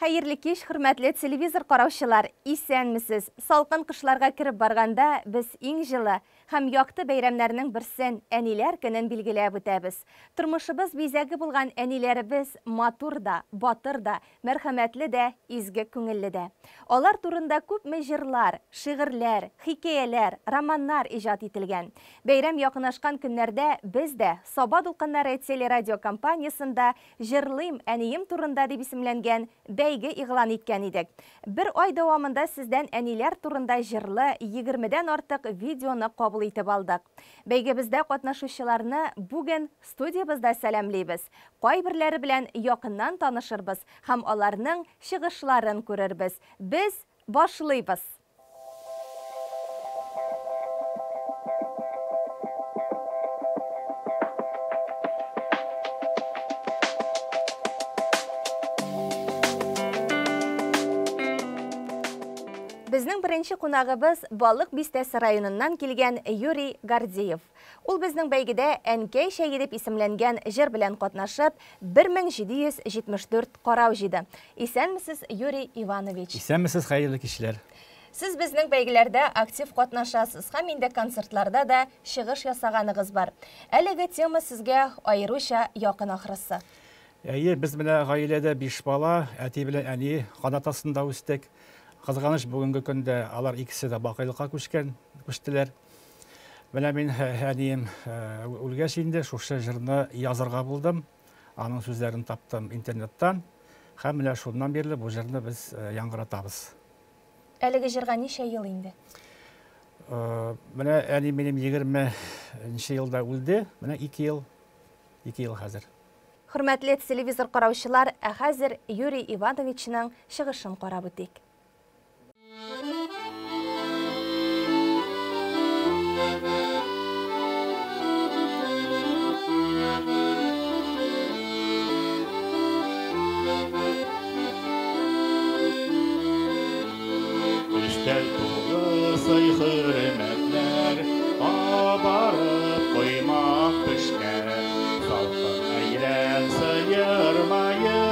Хәерле кич, хөрмәтле телевизор караучылар! Исәнмесез! Салкын кышларга кереп барганда без иң җылы һәм якты бәйрәмнәрнең берсен, Әниләр көнен билгеләп үтәбез. Тормышыбыз бизәге булган әниләребез матур да, батыр да, мәрхәмәтле дә, изге күңелле дә. Алар турында күпме җырлар, шигырьләр, хикәяләр, романнар иҗат ителгән. Бәйрәм якынлашкан көннәрдә без дә Саба дулкыннары телерадиокомпаниясендә Җырлыйм әнием турында дип исемләнгән бәйге игълан иткән идек. Бер ай дәвамында сездән әниләр турында җырлы егермедән артык видеоны кабул итеп алдык. Бәйгебездә катнашучыларны бүген студиябездә сәламлибез, кайберләре белән якыннан танышырбыз һәм аларның чыгышларын күрербез. Без башлыйбыз! Безнең беренче кунагыбыз Балык Бистәсе районыннан килгән Юрий Гордеев. Ул безнең бәйгедә Әнкәй чәе дип исемләнгән җыр белән катнашып, 1774 карау җыйды. Исәнмесез, Юрий Иванович. Исәнмесез, хәерле кичләр. Сез безнең бәйгеләрдә актив катнашасыз һәм инде концертларда да чыгыш ясаганыгыз бар. Әлеге тема сезгә аеруча якын ахрысы. Әйе, без менә гаиләдә биш бала, әти белән әни канат астында үстек. Кызганыч, бүгенге көндә алар икесе дә бакыйлыкка күчкән, күчтеләр. Менә мин әнием үлгәч инде шушы җырны язырга булдым. Аның сүзләрен таптым интернеттан. Һәм менә шуннан бирле бу җырны без яңгыратабыз. Әлеге җырга ничә ел инде? Менә әни минем 20 нче елда үлде. Менә 2 ел, 2 ел хәзер. Хөрмәтле телевизор караучылар, ә хәзер Юрий Ивановичның чыгышын карап үтик. Өстәл тулы сый-хөрмәтләр, кабарып коймак пешкән, салкын әйрән сыер мае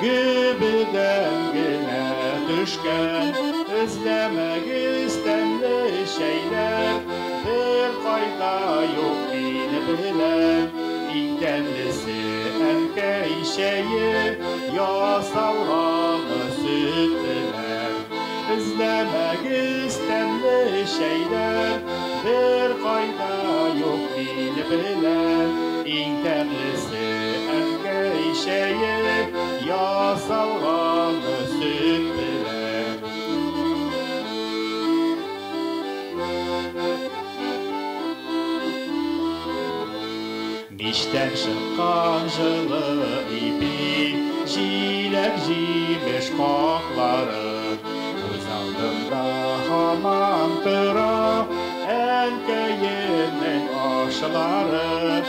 гөбедән генә төшкән. Эзләмәгез тәмле чәйләр, бер кайда юк мин беләм. Иң тәмлесе әнкәй чәе, ясалганы сөт белән. Эзләмәгез тәмле чәйләр, бер кайда юк мин беләм. Иң тәмлесе әнкәй чәе, ясалганы сөт белән. Мичтән чыккан җылы ипи, җиләк-җимеш каклары, күз алдымда һаман тора әнкәемнең ашлары.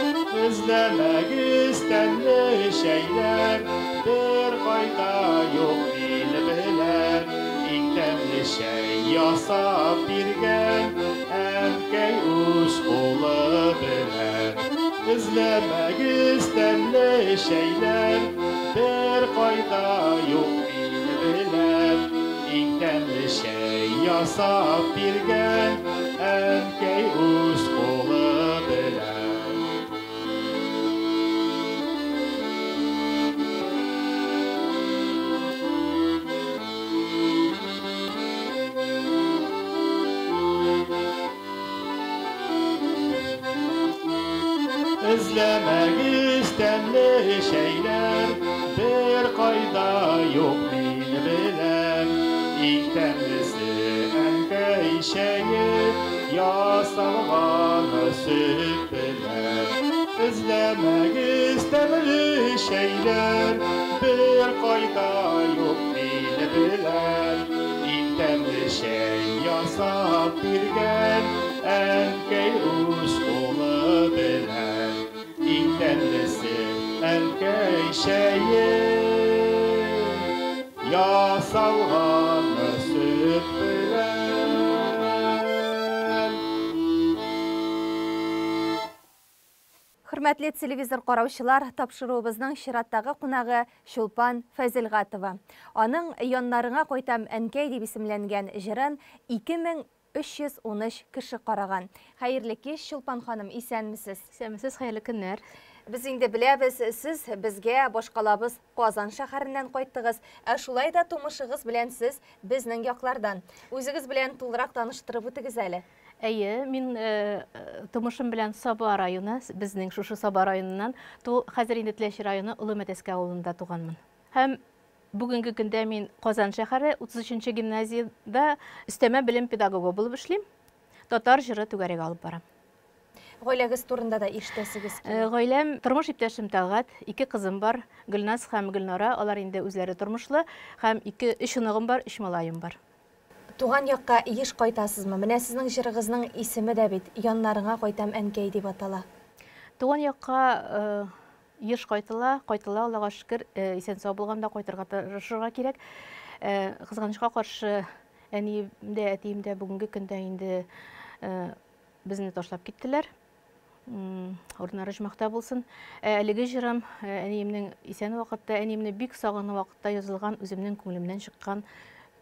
Эзләмәгез тәмле чәйләр, бер кайда юк мин беләм. Иң тәмле чәй ясап биргән әнкәй үз кулы белән. Эзләмәгез тәмле чәйләр, бер кайда юк мин беләм. Иң тәмле чәй ясап биргән әнкәй үз кулы белән. Эзләмәгез тәмле чәйләр, бер кайда юк мин беләм. Иң тәмлесе әнкәй чәе, ясалганы сөт белән. Эзләмәгез тәмле чәйләр, бер кайда юк мин беләм. Иң тәмле чәй ясап биргән әнкәй үз кулы белән. Иң тәмлесе әнкәй чәе, ясалганы сөт белән. Хөрмәтле телевизор караучылар, тапшыруыбызның чираттагы кунагы Чулпан Фәзелгатова. Аның «Яннарыңа кайтам, әнкәй» дип исемләнгән җырын 2313 кеше караган. Хәерле кич, Чулпан ханым, исәнмесез? Исәнмесез, хәерле көннәр. Без инде беләбез, сез безгә башкалабыз Казан шәһәреннән кайттыгыз, ә шулай да тумышыгыз белән сез безнең яклардан. Үзегез белән тулырак таныштырып үтегез әле. Әйе, мин тумышым белән Саба районы, безнең шушы Саба районыннан, хәзер инде Теләче районы Олы Мәтәскә авылында туганмын. Һәм бүгенге көндә мин Казан шәһәре 33 гимназиядә өстәмә белем педагогы булып эшлим. Татар җыры түгәрәге алып барам. Гаиләгез турында да ишетәсегез килә. Гаиләм, тормыш иптәшем Тәлгать, ике кызым бар, Гөлназ һәм Гөлнара, алар инде үзләре тормышлы, һәм өч оныгым бар, өч малаем бар. Туган якка еш кайтасызмы? Менә сезнең җырыгызның исеме дә бит «Яннарыңа кайтам, әнкәй» дип атала. Туган якка еш кайтыла, кайтыла, Аллага шөкер, исән-сау булганда кайтырга тырышырга кирәк. Кызганычка каршы, әнием дә, әтием дә бүгенге көндә инде безне ташлап киттеләр. Урыннары оҗмахта булсын. Әлеге җырым әниемнең исән вакытта, әниемне бик сагынган вакытта язылган, үземнең күңелемнән чыккан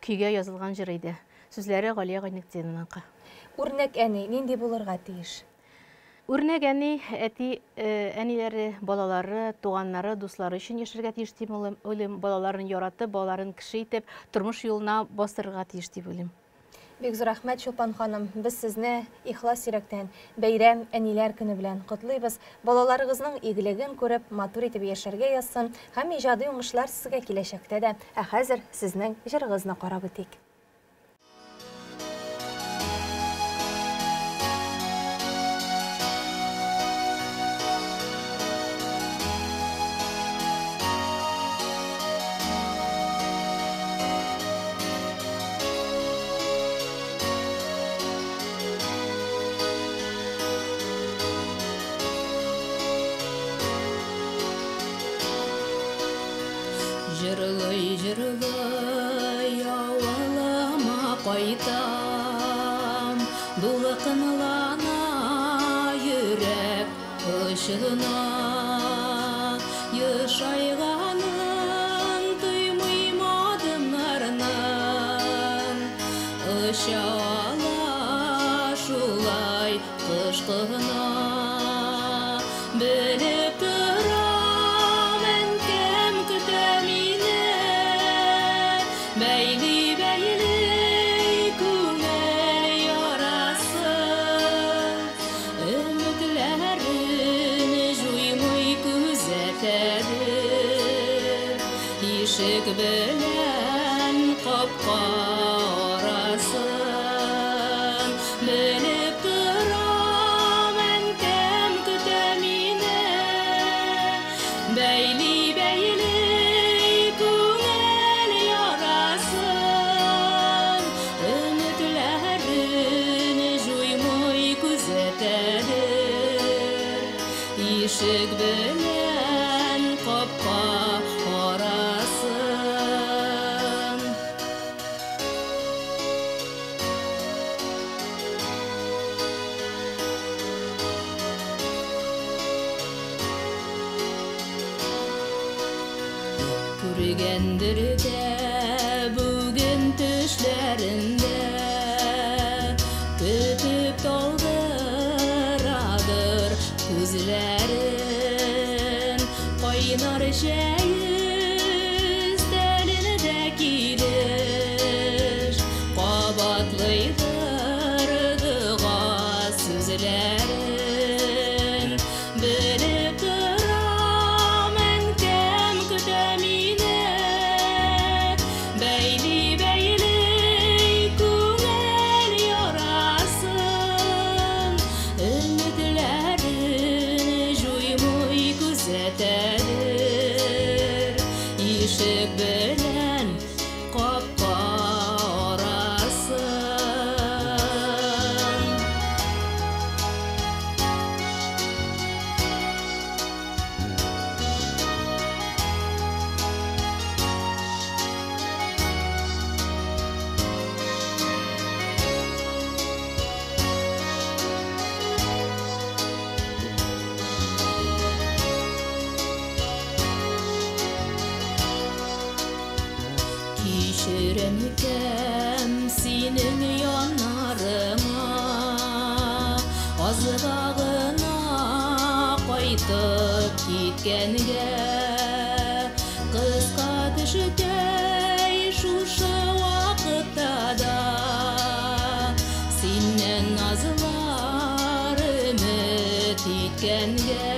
көйгә язылган җыр иде. Сүзләре Галия Гайнетдинованыкы. Үрнәк әни нинди булырга тиеш? Үрнәк әни, әти, әниләре, балалары, туганнары, дуслары өчен яшәргә тиеш дип уйлыйм. Балаларын яратып, балаларын кеше итеп, тормыш юлына бастырырга тиеш дип уйлыйм. Бик зур рәхмәт, Чулпан ханым. Без сезне ихлас йөрәктән бәйрәм әниләр көне белән котлыйбыз. Балаларыгызның игелеген күреп, матур итеп яшәргә язсын һәм иҗади уңышлар сезгә киләчәктә дә. Ә хәзер сезнең җырыгызны карап үтик. Җырлый, җырлый, авылыма кайтам, дулкынлана йөрәк очына. Ешайганын тоймыйм адымнарның, оча ала шулай кыш кына. Белеп торам, әнкәм көтә мине, бәйли-бәйли күңел ярасын, өметләрен җуймый күзәтәдер. Ишек белән капка арасын. Белеп торам, әнкәм көтә мине, бәйли-бәйли күңел ярасын, өметләрен җуймый күзәтәдер. Ишек белән капка арасын. Күргәндер дә бүген төшләрендә, көтеп талдырадыр күзләрен. Кайнар чәй өстәлендә килеш, кабатлыйдыр дога сүзләрен. Белеп торам, әнкәм көтә мине, бәйли-бәйли Йөрәнкәм синең яннарыңа, азга гына кайтып киткәнгә. Кыска төштәй шушы вакытта да синнән назлар өмет иткәнгә.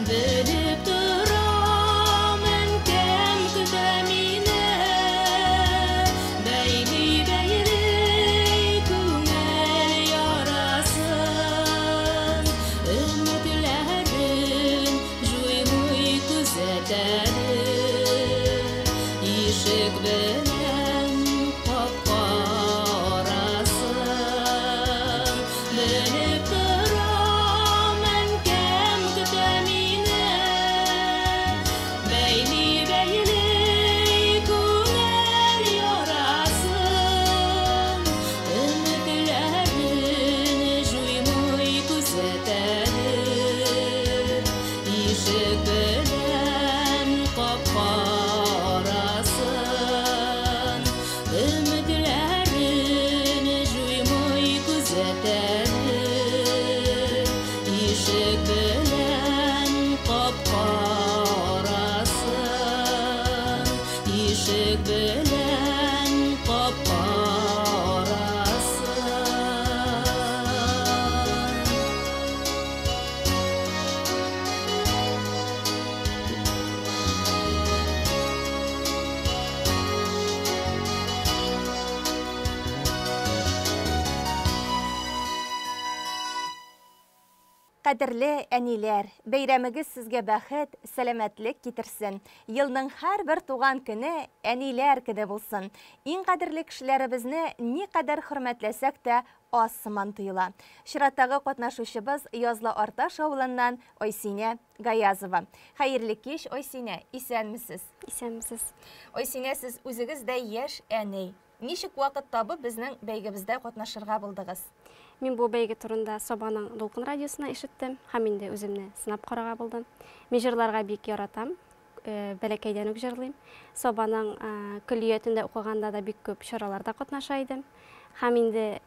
Белеп торам, әнкәм көтә мине, бәйли-бәйли күңел ярасын, өметләрен җуймый күзәтәде. Ишек белән капка арасын. Белеп торам, әнкәм көтә мине, бәйли-бәйли күңел ярасын, өметләрен җуймый күзәтәде. Ишек белән капка арасын, өметләрен җуймый күзәтәде. Ишек белән капка арасын, ишек белән капка арасын. Кадерле әниләр, бәйрәмегез сезгә бәхет, сәламәтлек китерсен. Елның һәрбер туган көне әниләр көне булсын. Иң кадерле кешеләребезне никадәр хөрмәтләсәк тә аз сыман тоела. Чираттагы катнашучыбыз Язлы Арташ авылыннан Айсинә Гаязова. Хәерле кич, Айсинә, исәнмесез? Исәнмесез. Айсинә, сез үзегез дә яшь әни. Ничек вакыт табып безнең бәйгебездә катнашырга булдыгыз? Мин бу бәйге турында Сабаның Дулкын радиосына ишеттем һәм инде үземне сынап карарга булдым. Мин җырларга бик яратам, бәләкәйдән үк җырлыйм. Сабаның көллиятендә укыганда да бик күп чараларда катнаша идем. Һәм инде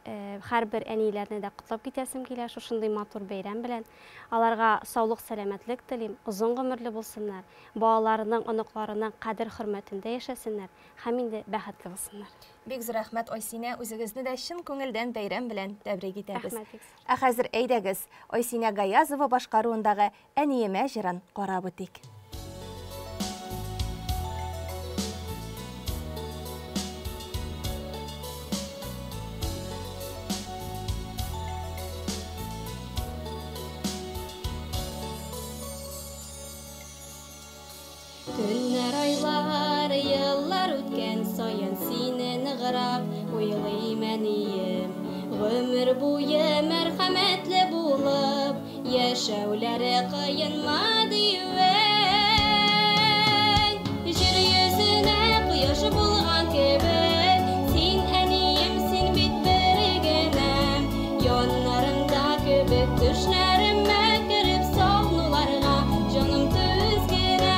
һәрбер әниләрне дә котлап китәсем килә шушындый матур бәйрәм белән. Аларга саулык, сәламәтлек телим, озын гомерле булсыннар, балаларының, оныкларының кадер-хөрмәтендә яшәсеннәр һәм инде бәхетле булсыннар. Бик зур рәхмәт, Айсинә, үзегезне дә чын күңелдән бәйрәм белән тәбрик итәбез. Рәхмәт, бик зур. Ә хәзер әйдәгез, Айсинә Гаязова башкаруындагы Әниемә җырын карап үтик. Көннәр, айлар, еллар үткән саен сине ныграк уйлыйм, әнием. Гомер буе мәрхәмәтле булып, яшәүләре кыенма диюең. Җир йөзенә кояш булган кебек, син әнием, син бит бер генәм. Яннарымда кебек төшләремә кереп сагынуларга җаным түз генә.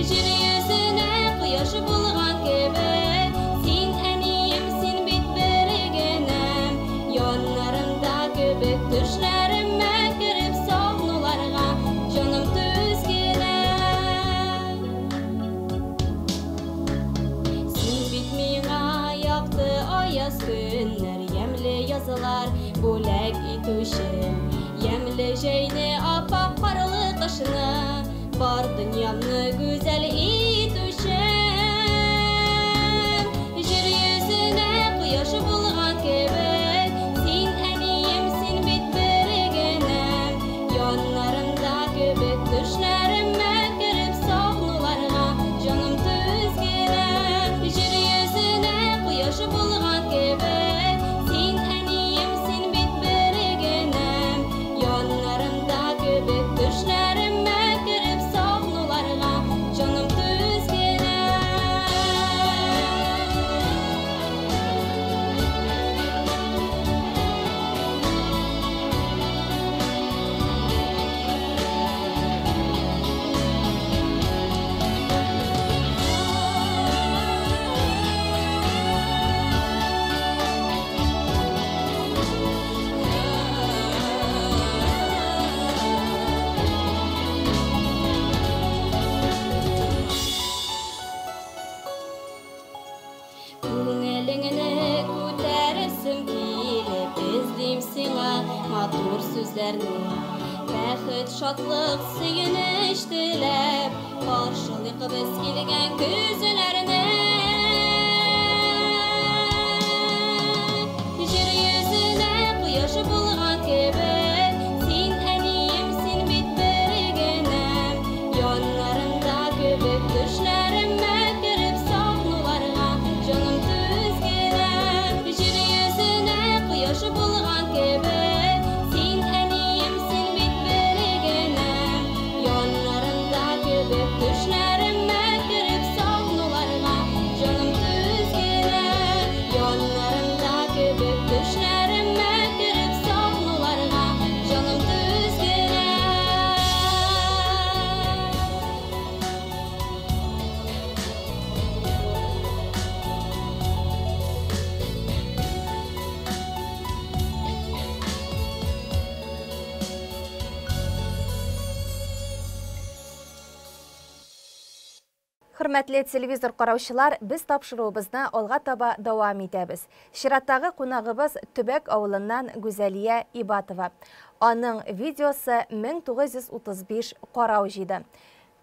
Җир йөзенә кояш булган кебек, син әнием, син бит бер генәм. Яннарымда кебек төшләремә кереп сагынуларга җаным түз генә. Син бит миңа якты аяз көннәр, ямьле язлар бүләк итүче. Ямьле җәйне, аппак карлы кышны, бар дөньямны гүзәл итүче. Җир йөзенә кояш булган кебек, син әнием, син бит бер генәм. Яннарымда кебек төшләремә кереп сагынуларга җаным түз генә. Җир йөзенә кояш булган кебек, син әнием, син бит бер генәм. Яннарымда кебек төшләремә кереп сагынуларга җаным түз Күңелеңне күтәрәсем килеп, эзлим сиңа матур сүзләрне. Бәхет, шатлык, сөенеч теләп, каршылыйк без килгән көзләрне. Җир йөзенә кояш булган кебек, син әнием, син бит бер генәм. Яннарыңда кебек төшләремә кереп сагынуларга җаным түзгенә. Җир йөзенә кояш булган кебек, син әнием, син бит бер генәм. Яннарыңда кебек төшләремә кереп сагынуларга җаным түзгенә. Яннарыңда кебек төшләремә кереп сагынуларга җаным түзгенә. Хөрмәтле телевизор караучылар, без тапшыруыбызны алга таба дәвам итәбез. Чираттагы кунагыбыз Төбәк авылыннан Гүзәлия Ибатова. Аның видеосы 1935 карау җыйды.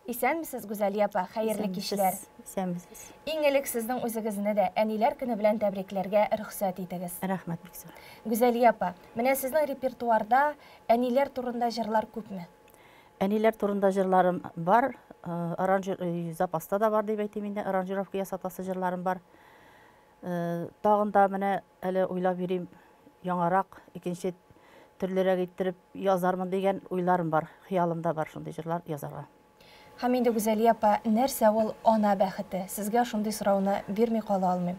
Исәнмесез, Гүзәлия апа, хәерле кичләр. Исәнмесез. Иң элек сезнең үзегезне дә әниләр көне белән тәбрикләргә рөхсәт итегез. Рәхмәт бик зур. Гүзәлия апа, менә сезнең репертуарда әниләр турында җырлар күпме? Әниләр турында җырларым бар, запаста да бар дип әйтим инде, аранжировка ясатасы җырларым бар. Тагын да менә әле уйлап йөрим, яңарак, икенче төрлерәк иттереп язармын дигән уйларым бар, хыялымда бар шундый җырлар язарга. Һәм инде Гүзәлия апа, нәрсә ул ана бәхете? Сезгә шундый сорауны бирми кала алмыйм.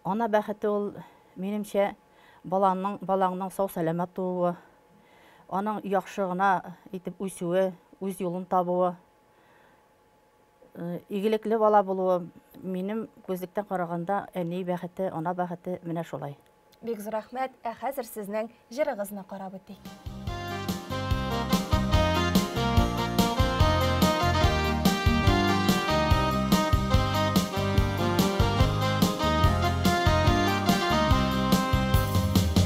Ана бәхете ул, минемчә, балаңның сау-сәламәт тууы, аның яхшы гына итеп үсүе, үз юлын табуы, игелекле бала булуы, минем күзлектән караганда әни бәхете, ана бәхете менә шулай. Бик зур рәхмәт. Ә хәзер сезнең җырыгызны карап үтик.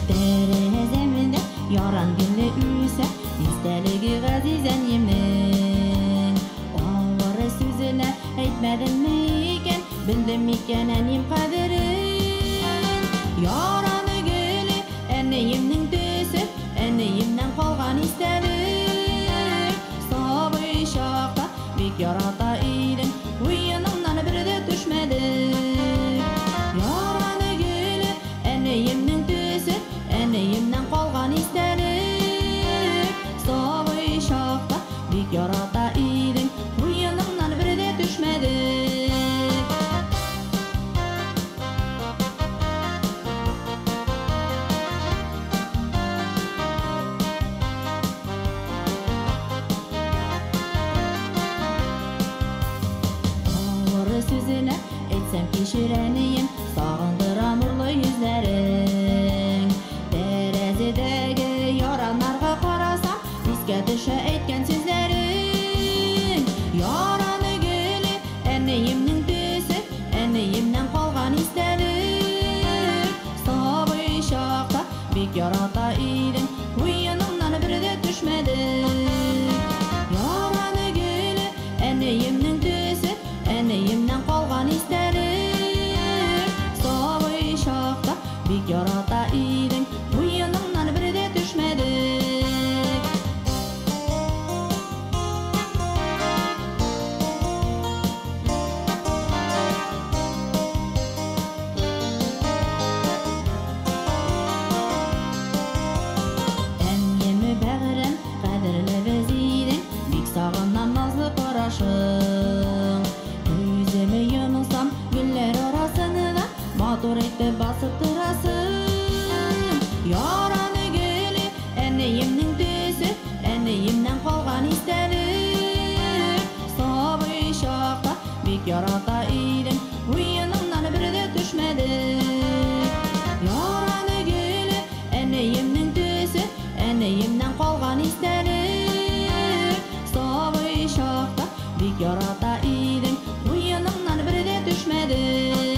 Тәрәзәмдә яран гөле үсә, истәлеге газиз әниемнең. Авыр сүзенә әйтмәдем микән, белдем микән әнием кадерен. Яран гөле әниемнең төсе, әниемнән калган истәлек. Сабый чакта бик ярата идем, уенымнан бер дә төшмәдек. Яран гөле әниемнең төсе, әниемнән калган истәлек. Сабый чакта бик ярата идем, уенымнан бер дә төшмәдек. Авыр сүзенә әйтсәм кичер әнием, сагындыра нурлы йөзләрең. Тәрәзәдәге яраннарга карасам, искә төшә әйткән сүзләрең. Яран гөле әниемнең төсе, әниемнән калган истәлек. Сабый чакта бик ярата идем, уенымнан бер дә төшмәдек. Яран гөле әниемнең төсе, әниемнән калган истәлек. Сабый чакта бик ярата идем, уенымнан бер дә төшмәдек. Әнием бәгърем, кадерле без идең, бик сагынам назлы карашың. Күземә йомылсам, гөлләр арасында матур итеп басып торасың. Яран гөле әниемнең төсе, әниемнән калган истәлек. Сабый чакта бик ярата идем, уенымнан бер дә төшмәдек. Яран гөле әниемнең төсе, әниемнән калган истәлек. Сабый чакта бик ярата идем, уенымнан бер дә төшмәдек.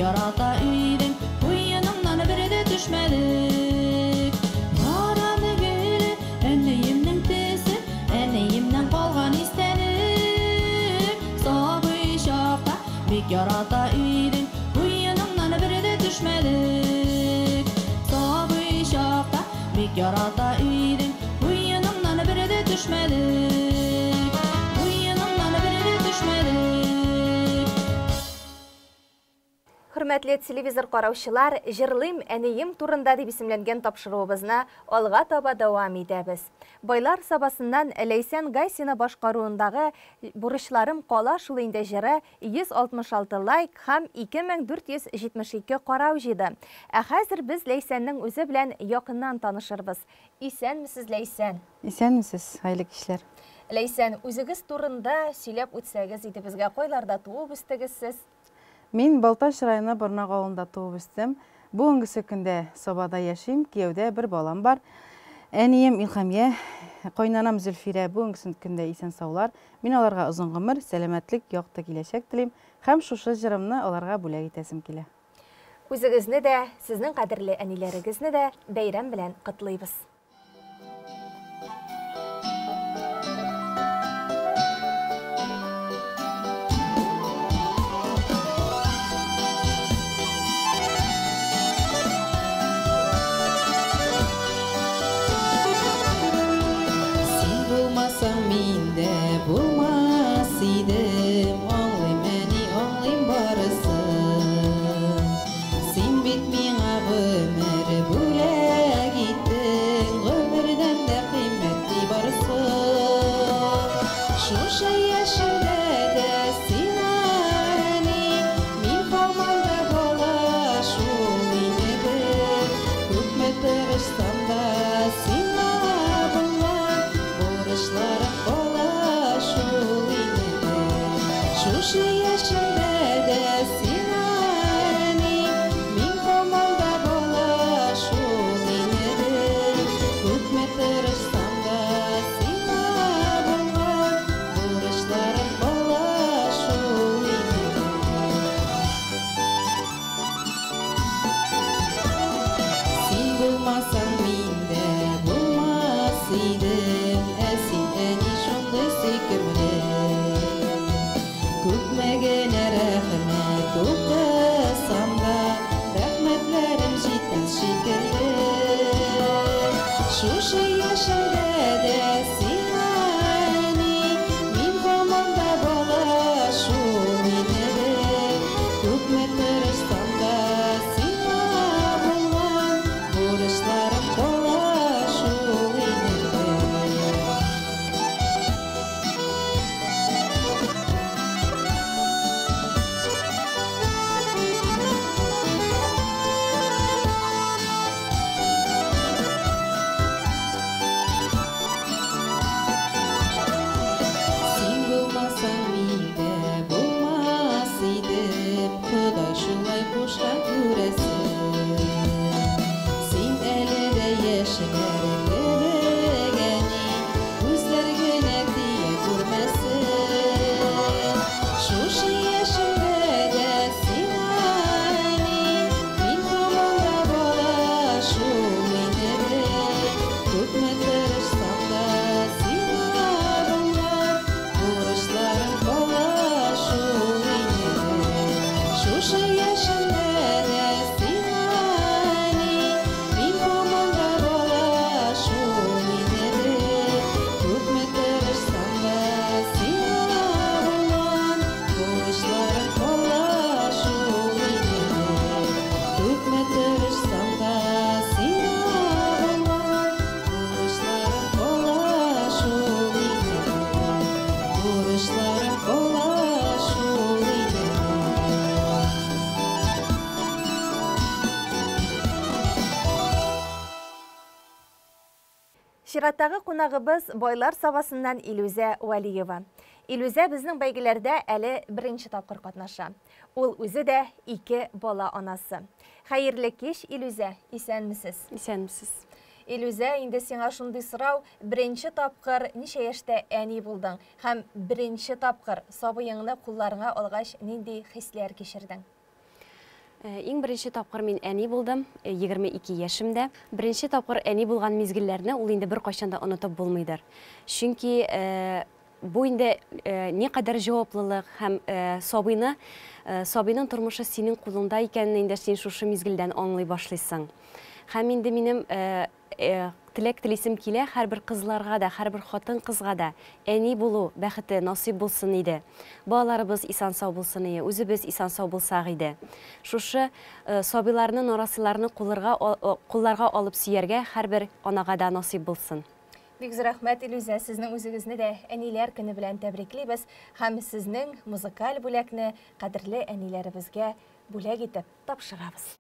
Ярата идең, Уеныңнан бер дә төшмәдек. Караны гөле, әниемнең төсе, әниемнән калган истәлек. Сабый чакта бик ярата идең, Уеныңнан бер дә төшмәдек. Сабый чакта бик ярата идең, Уеныңнан бер дә төшмәдек. Уеныңнан бер дә төшмәдек. Хөрмәтле телевизор караучылар, Җырлыйм әнием турында дип исемләнгән тапшыруыбызны алга таба дәвам итәбез. Байлар Сабасыннан Ләйсән Гайсина башкаруындагы Бурычларым кала шул инде җыры 166 лайк һәм 2472 карау җыйды. Ә хәзер без Ләйсәннең үзе белән якыннан танышырбыз. Исәнмесез, Ләйсән? Исәнмесез, хәерле кичләр. Ләйсән, үзегез турында сөйләп үтсәгез иде безгә, кайларда туып үстегез сез? Мин Балтач районы Борнак авылында туып үстем. Бүгенгесе көндә Сабада яшим, кияүдә бер балам бар. Әнием Илһамия, кайнанам Зөлфирә бүгенгесе көндә исән саулар. Мин аларга озын гомер, сәламәтлек, якты киләчәк телим һәм шушы җырымны аларга бүләк итәсем килә. Үзегезне дә, сезнең кадерле әниләрегезне дә бәйрәм белән котлыйбыз. Син булмасаң мин дә булмас идем, аңлыйм, әни, аңлыйм барысын. Син бит миңа гомер бүләк иттең, гомердән дә кыйммәтле барысы. Шушы яшемдә дә сиңа, әни, мин һаман да бала шул инде. Күпме тырышсам да сиңа булган бурычларым кала шул инде. Шушы яшемдә дә сиңа, әни, мин һаман да бала шул инде. Күпме тырышсам да сиңа булган бурычларым кала шул инде. Син булмасаң мин дә булмас идем, ә син, әни, шундый сөйкемле. Күпме генә рәхмәт укысам да, рәхмәтләрем җитмәс шикелле. Шушы яшемдә дә сиңа, әни, мин һаман да бала шул инде. Күпме тырышсам да сиңа булган бурычларым кала шул инде. Син булмасаң мин дә булмас идем, Ходай шулай кушкан күрәсең. Син әле дә яшьләр кебек, әни, күзләр генә тия күрмәсен. Шушы яшемдә дә сиңа, әни, мин һаман да бала шул инде. Күпме тырышсам да сиңа булган бурычларым кала шул инде. Шушы яшемдә дә сиңа, әни, мин һаман да бала шул инде. Күпме тырышсам да сиңа булган бурычларым кала шул инде. Күпме тырышсам да сиңа булган бурычларым кала шул инде. Бурычларым кала шул инде. Чираттагы кунагыбыз Байлар Сабасыннан Илүзә Вәлиева. Илүзә безнең бәйгеләрдә әле беренче тапкыр катнаша. Ул үзе дә ике бала анасы. Хәерле кич, Илүзә, исәнмесез? Исәнмесез. Илүзә, инде сиңа шундый сорау, беренче тапкыр ничә яшьтә әни булдың һәм беренче тапкыр сабыеңны кулларыңа алгач нинди хисләр кичердең? Иң беренче тапкыр мин әни булдым, 22 яшемдә. Беренче тапкыр әни булган мизгелләрне ул инде беркайчан да онытып булмыйдыр. Чөнки бу инде никадәр җаваплылык һәм сабыйны, сабыйның тормышы синең кулыңда икәнен инде син шушы мизгелдән аңлый башлыйсың. Һәм инде минем теләк телисем килә һәрбер кызларга да, һәрбер хатын-кызга да әни булу бәхете насыйп булсын иде. Балаларыбыз исән-сау булсын иде, үзебез исән-сау булсак иде. Шушы сабыйларны, нарасыйларны кулларга алып сөяргә һәрбер анага да насыйп булсын. Бик зур рәхмәт, Илүзә, сезнең үзегезне дә әниләр көне белән тәбриклибез һәм сезнең музыкаль бүләкне кадерле әниләребезгә бүләк итеп тапшырабыз.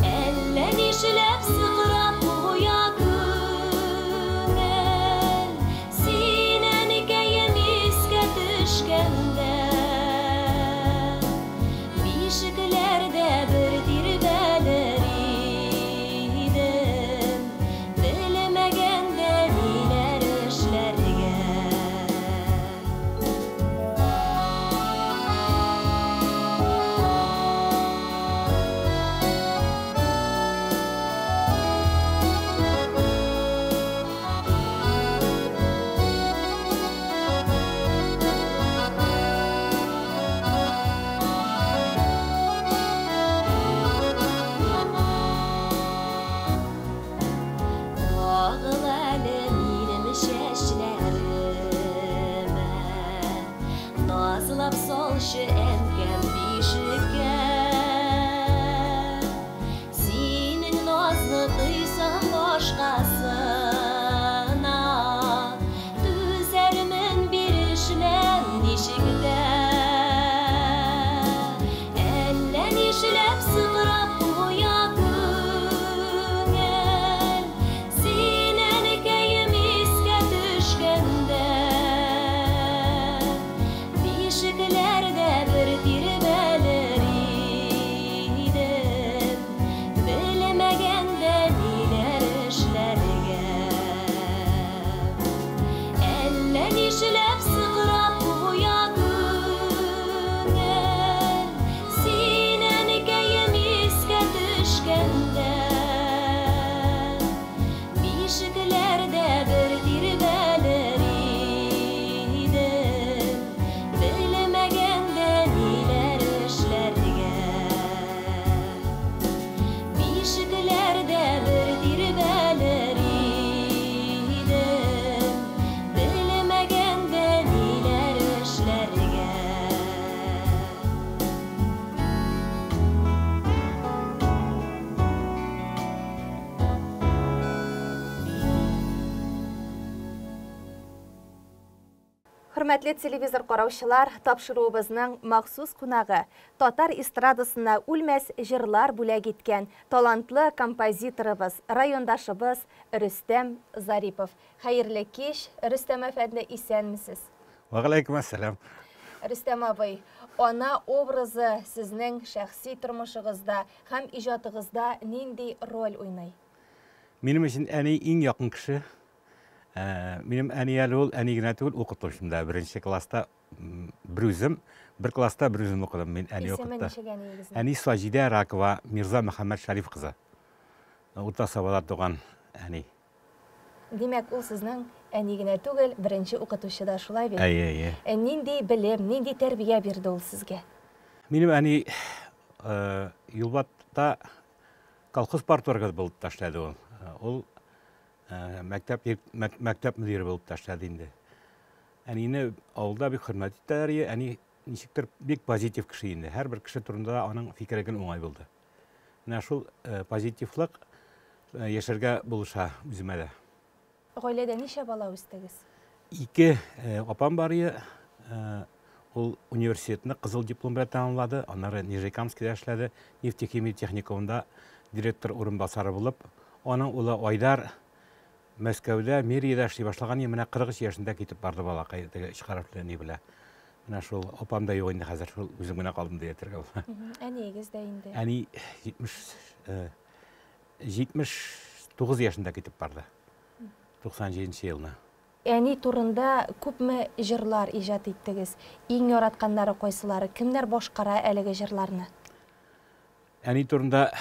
Әллә нишләп сыкрап куя күңел. Хөрмәтле телевизор караучылар, тапшыруыбызның махсус кунагы, татар эстрадасына үлмәс җырлар бүләк иткән талантлы композиторыбыз, райондашыбыз Рөстәм Зарипов. Хәерле кич, Рөстәм әфәнде, исәнмесез? Вәгаләйкүм әссәлам. Рөстәм абый, ана образы сезнең шәхси тормышыгызда һәм иҗатыгызда нинди роль уйный? Минем өчен әни иң якын кеше. Минем әни әле ул әни генә түгел, укытучым да. Беренче класста берүзем, бер класста берүзем укыдым. Мин әни укытты. Әни Саҗидә Ракова Мирза Мөхәммәд Шәриф кызы. Урта Сабада туган әни. Димәк, ул сезнең әни генә түгел, беренче укытучы да, шулай бит? Әйе, әйе. Нинди белем, нинди тәрбия бирде ул сезгә? Минем әни Юлбатта колхоз парторгы булып та эшләде ул. Ул мәктәп мәктәп мөдире булып та эшләде инде. Әнине авылда бик хөрмәт итәләр. Әни ничектер бик позитив кеше инде. Һәрбер кеше турында да аның фикере гел уңай булды. Менә шул позитивлык яшәргә булыша үземә дә. Гаиләдә ничә бала үстегез? Ике апам бар иде. Ул университетны кызыл диплом белән тәмамлады. Аннары Нижнекамскида эшләде. Нефтехимия техникумында директор урынбасары булып. Аның улы Айдар Мәскәүдә, Мириядә эшли башлаган, менә 43 яшендә китеп барды балакай, теге өч хәрефле ни белә. Менә шул апам да юк инде хәзер, шул үзем генә калдым дип әйтергә була. Әниегез дә инде. Әни 79 яшендә китеп барды. 97 елны. Әни турында күпме җырлар иҗат иттегез? Иң яратканнары кайсылары? Кемнәр башкара әлеге җырларны? Әни турында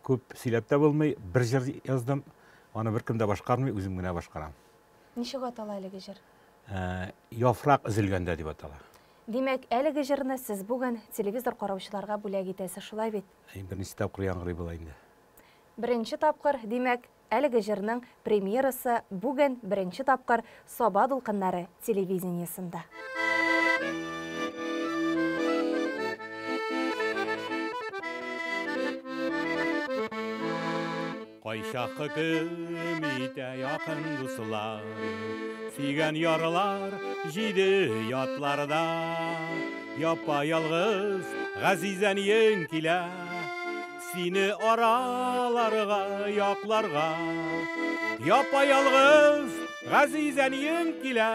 күп сөйләп тә булмый, бер җыр яздым, аны беркем дә башкармый, үзем генә башкарам. Ничек атала әлеге җыр? Яфрак өзелгәндә дип атала. Димәк, әлеге җырны сез бүген телевизор караучыларга бүләк итәсез, шулай бит? Беренче тапкыр яңгырый була инде. Беренче тапкыр, димәк, әлеге җырның премьерасы бүген беренче тапкыр Саба дулкыннары телевидениесында. Кайчак хөкем итә якын дуслар, сөйгән ярлар җиде ятларда. Япа ялгыз газиз әниең килә, сине араларга, якларга. Япа ялгыз газиз әниең килә,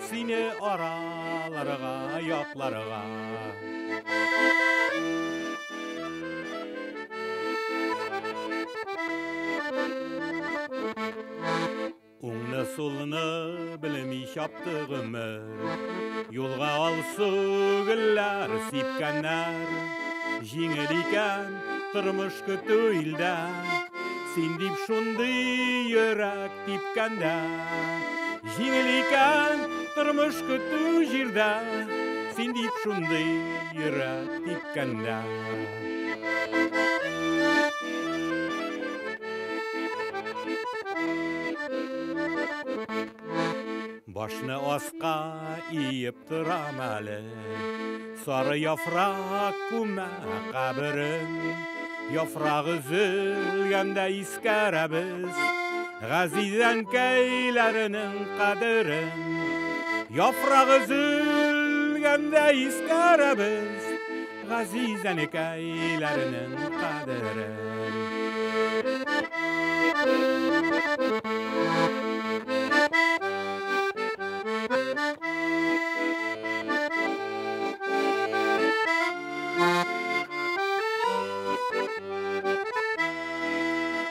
сине араларга, якларга. Уңны сулны белми чапты гомер, юлга алсу гөлләр сипкәннәр. Җиңел икән тормыш көтү илдә, син дип шундый йөрәк типкәндә. Җиңел икән тормыш көтү җирдә, син дип шундый йөрәк типкәндә. Башны аска иеп торам әле, сары яфрак күмә каберен. Яфрак өзелгәндә искәрәбез газиз әнкәйләренең кадерен. Яфрак өзелгәндә искәрәбез газиз әнкәйләренең кадерен.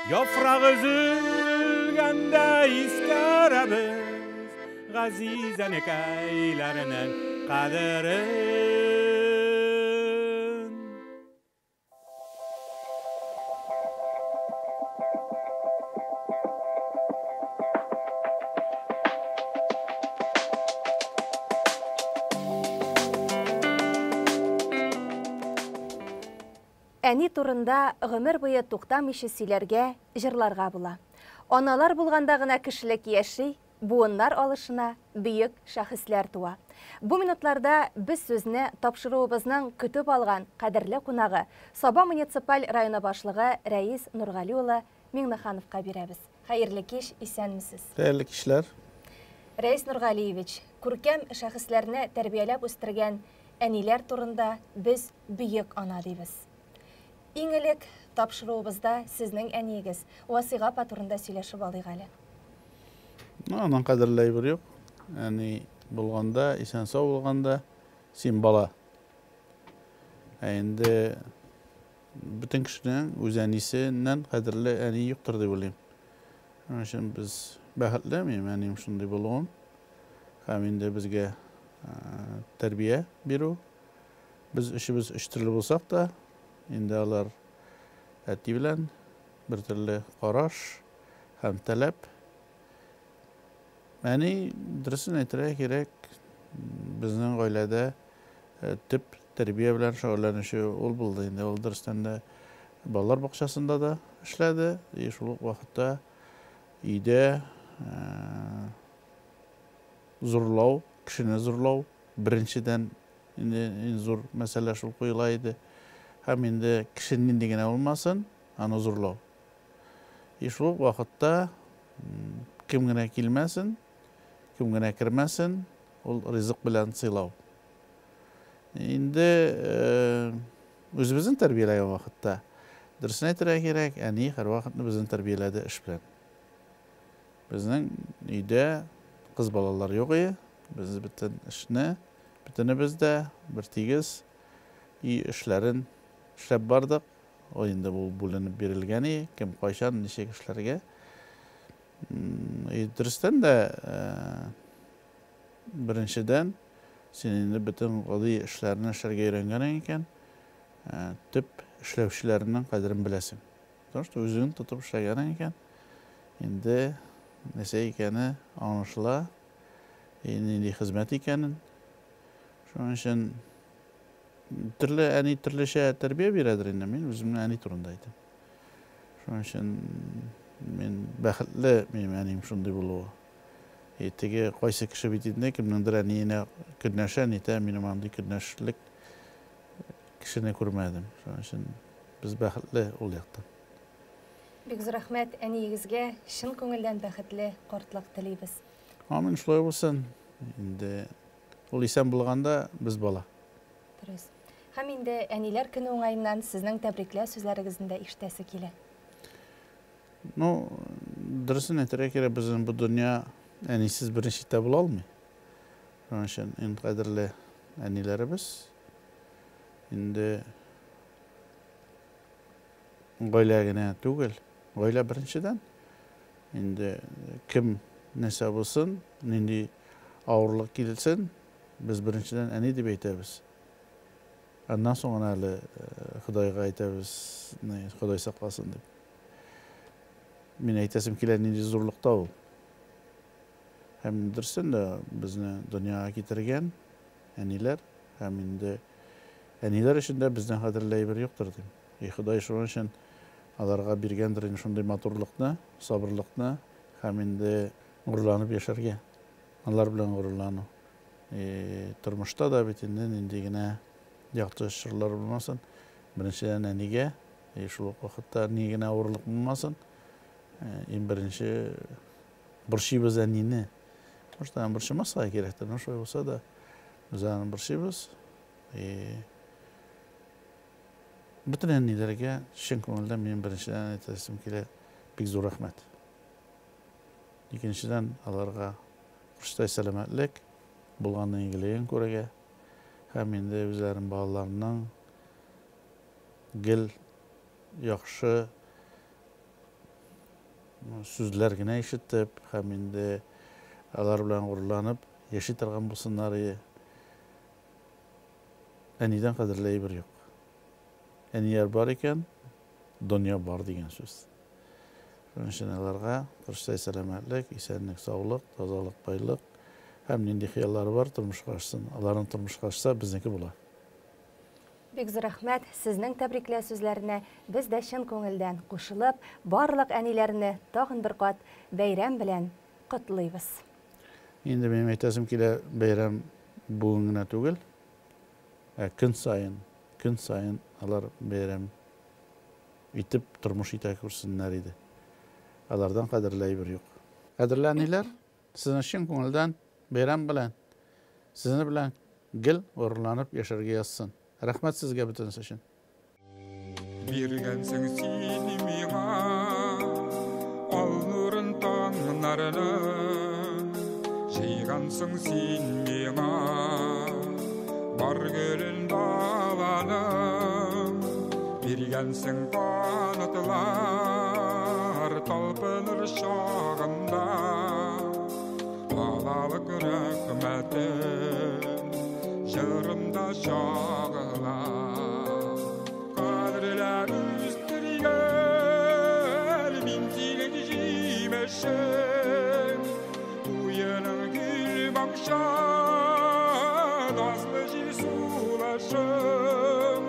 Яфрак өзелгәндә искәрәбез газиз әнкәйләренең кадерен. Әни турында гомер буе туктамыйча сөйләргә, җырларга була. Аналар булганда гына кешелек яши, буыннар алышына бөек шәхесләр туа. Бу минутларда без сүзне тапшыруыбызның көтеп алган кадерле кунагы Саба муниципаль районы башлыгы Рәис Нургали улы Миңнехановка бирәбез. Хәерле кич, исәнмесез. Хәерле кичләр. Рәис Нургалиевич, Күркәм шәхесләрне тәрбияләп үстергән әниләр турында без бөек ана дибез. Иң элек тапшыруыбызда сезнең әниегез Васыйга апа турында сөйләшеп алыйк әле. Ну, аннан кадерле әйбер юк. Әни булганда, исән-сау булганда, син бала. Ә инде бөтен кешенең үз әнисеннән кадерле әни юктыр дип уйлыйм. Шуның өчен без бәхетле, минем әнием шундый булуын һәм инде безгә тәрбия бирү. Без өчебез өч төрле булсак та, инде алар әти белән бер төрле караш һәм таләп. Әни, дөресен әйтергә кирәк, безнең гаиләдә төп тәрбия белән шөгыльләнүче ул булды инде. Ул дөрестән дә балалар бакчасында да эшләде, и шул ук вакытта өйдә зурлау, кешене зурлау беренчедән инде иң зур мәсьәлә шул куела иде. Һәм инде кеше нинди генә булмасын, аны зурлау. И шул ук вакытта кем генә килмәсен, кем генә кермәсен, ул ризык белән сыйлау. Инде үзебезне тәрбияләгән вакытта, дөресен әйтергә кирәк, әни һәрвакытны безне тәрбияләде эш белән. Безнең өйдә кыз балалар юк иде. Без бөтен эшне, бөтенебез дә бер тигез өй эшләрен эшләп бардык. Ул инде бу бүленеп бирелгән иде, кем кайчан, ничек эшләргә. И дөрестән дә, беренчедән, син инде бөтен гади эшләрне эшләргә өйрәнгәнең икән, төп эшләүчеләрнең кадерен беләсең. Потому что үзең тотып эшләгәнең икән, инде нәрсә икәне аңлашыла, и нинди хезмәт икәнен. Шуның өчен төрле әни төрлечә тәрбия бирәдер инде, мин үземнең әни турында әйтәм. Шуның өчен мин бәхетле, минем әнием шундый булуы. И теге кайсы кеше бит инде кемнеңдер әниенә көнләшә, нитә, минем андый көнләшлек кешене күрмәдем. Шуның өчен без бәхетле ул яктан. Бик зур рәхмәт әниегезгә, чын күңелдән бәхетле картлык телибез. Амин, шулай булсын. Инде ул исән булганда без бала. Дөрес. Һәм инде әниләр көне уңаеннан сезнең тәбрикләү сүзләрегезне дә ишетәсе килә. Ну, дөресен әйтергә кирәк, безнең бу дөнья әнисез берничек тә була алмый. Шуның өчен иң кадерле әниләребез. Инде гаилә генә түгел, гаилә беренчедән. Инде кем нәрсә булсын, нинди авырлык килсен, без беренчедән әни дип әйтәбез. Аннан соң гына әле Ходайга әйтәбез, Ходай сакласын дип. Мин әйтәсем килә, нинди зурлыкта ул. Һәм дөрестән дә безне дөньяга китергән әниләр, һәм инде әниләр өчен дә бездән кадерле әйбер юктыр дим. И Ходай шуның өчен аларга биргәндер инде шундый матурлыкны, сабырлыкны һәм инде горурланып яшәргә. Алар белән горурлану. И тормышта да бит инде нинди генә якты чорлар булмасын, беренчедән әнигә, и шул ук вакытта ни генә авырлык булмасын, иң беренче борчыйбыз әнине. Может, аны борчымаска кирәктер, но шулай булса да без аны борчыйбыз. И бөтен әниләргә чын күңелдән минем беренчедән әйтәсем килә, бик зур рәхмәт. Икенчедән, аларга корычтай сәламәтлек, булганның игелеген күрергә һәм инде үзләренең балаларының гел яхшы сүзләр генә ишетеп һәм инде алар белән горурланып яши торган булсыннар. Әнидән кадерле әйбер юк. Әниләр бар икән, дөнья бар дигән сүз. Шуның өчен аларга корычтай сәламәтлек, исәнлек, саулык, тазалык, байлык һәм нинди хыяллары бар, тормышка ашсын. Аларның тормышка ашса, безнеке була. Бик зур рәхмәт сезнең тәбрикләү сүзләренә. Без дә чын күңелдән кушылып, барлык әниләрне тагын бер кат бәйрәм белән котлыйбыз. Инде минем әйтәсем килә, бәйрәм бүген генә түгел, ә көн саен, көн саен алар бәйрәм итеп тормыш итә күрсеннәр иде. Алардан кадерле әйбер юк. Кадерле әниләр, сезне чын күңелдән бәйрәм белән. Сезнең белән гел горурланып яшәргә язсын. Рәхмәт сезгә бөтенесе өчен. Биргәнсең син миңа ал нурын таңнарның, җыйгансың син миңа бар гөлен даланың, биргәнсең канатлар талпыныр чагында, балалык рәхмәтем җырымда чагыла. Кадерләп үстергән мин синең җимешең, уеның гөл бакча, назлы җил сулышың.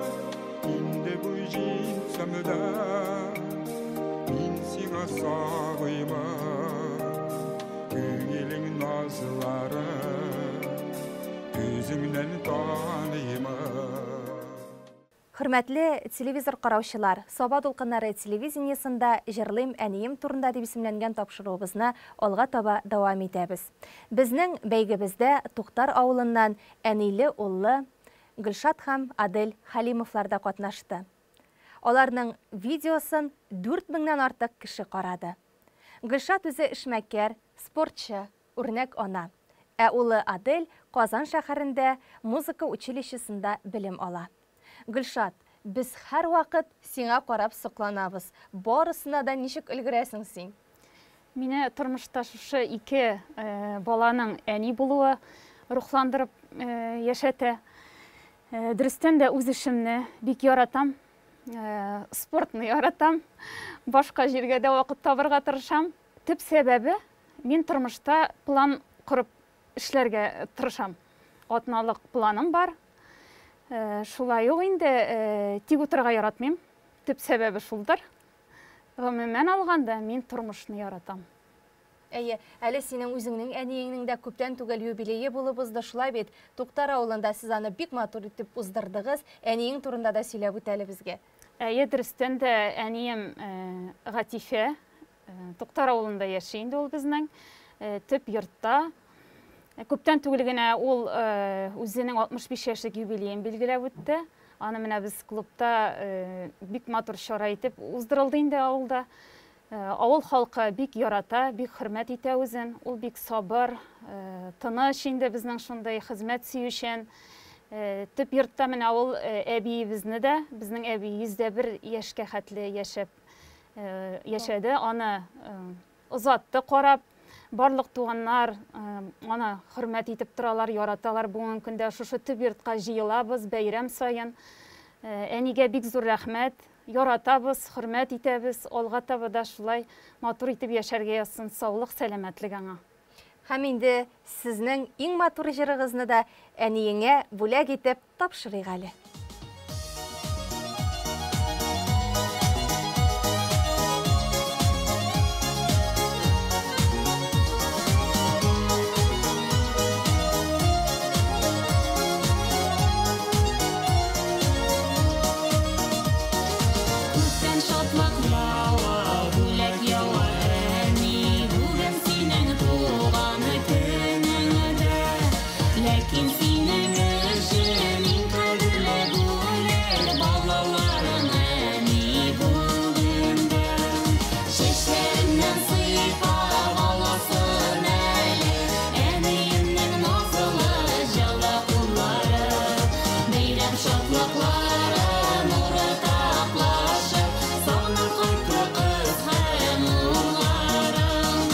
Инде буй җитсәм дә, мин сиңа сабыймын, күңелең назларын үзеңнән таныймын. Хөрмәтле телевизор караучылар, Саба дулкыннары телевидениесында Җырлыйм әнием турында дип исемләнгән тапшыруыбызны алга таба дәвам итәбез. Безнең бәйгебездә Туктар авылыннан әниле уллы Гөлшат һәм Адель Халимовлар да катнашты. Аларның видеосын 4000-нән артык кеше карады. Гөлшат үзе эшмәкәр, спортчы, үрнәк ана. Ә улы Адель Казан шәһәрендә музыка училищесында белем ала. Гөлшат, без һәрвакыт сиңа карап сокланабыз. Барысына да ничек өлгерәсең син? Мине тормышта шушы ике баланың әни булуы рухландырып яшәтә. Дөрестән дә үз эшемне бик яратам, спортны яратам, башка җиргә дә вакыт табырга тырышам. Төп сәбәбе, мин тормышта план корып эшләргә тырышам. Атналык планым бар. Шулай ук инде тик утырырга яратмыйм. Төп сәбәбе шулдыр. Гомумән алганда, мин тормышны яратам. Әйе, әле синең үзеңнең әниеңнең дә күптән түгел юбилее булып узды, шулай бит. Туктар авылында сез аны бик матур итеп уздырдыгыз. Әниең турында да сөйләп үт әле безгә. Әйе, дөрестән дә әнием Гатифә Туктар авылында яши инде ул безнең төп йортта. Күптән түгел генә ул үзенең 65 яшьлек юбилеен билгеләп үтте. Аны менә без клубта бик матур чара итеп уздырылды инде авылда. Авыл халкы бик ярата, бик хөрмәт итә үзен. Ул бик сабыр, тыныч инде безнең шундый хезмәт сөючән. Төп йортта менә ул әбиебезне дә, безнең әби 101 яшькә хәтле яшәп яшәде. Аны озатты карап. Барлык туганнар аны хөрмәт итеп торалар, яраталар. Бүгенге көндә шушы төп йортка җыелабыз бәйрәм саен. Әнигә бик зур рәхмәт. Яратабыз, хөрмәт итәбез. Алга таба да шулай матур итеп яшәргә язсын. Саулык, сәламәтлек аңа. Һәм инде сезнең иң матур җырыгызны да әниеңә бүләк итеп тапшырыйк әле. Күктән шатлык ява, бүләк ява, әни, бүген синең туган көнеңдә. Ләкин синең өчен иң кадерле бүләк балаларың, әни, бүген дә. Чәчләреңнән сыйпап аласың әле, әниемнең назлы җылы куллары. Бәйрәм шатлыклары уртаклашып, сагынып кайтты кыз һәм улларың.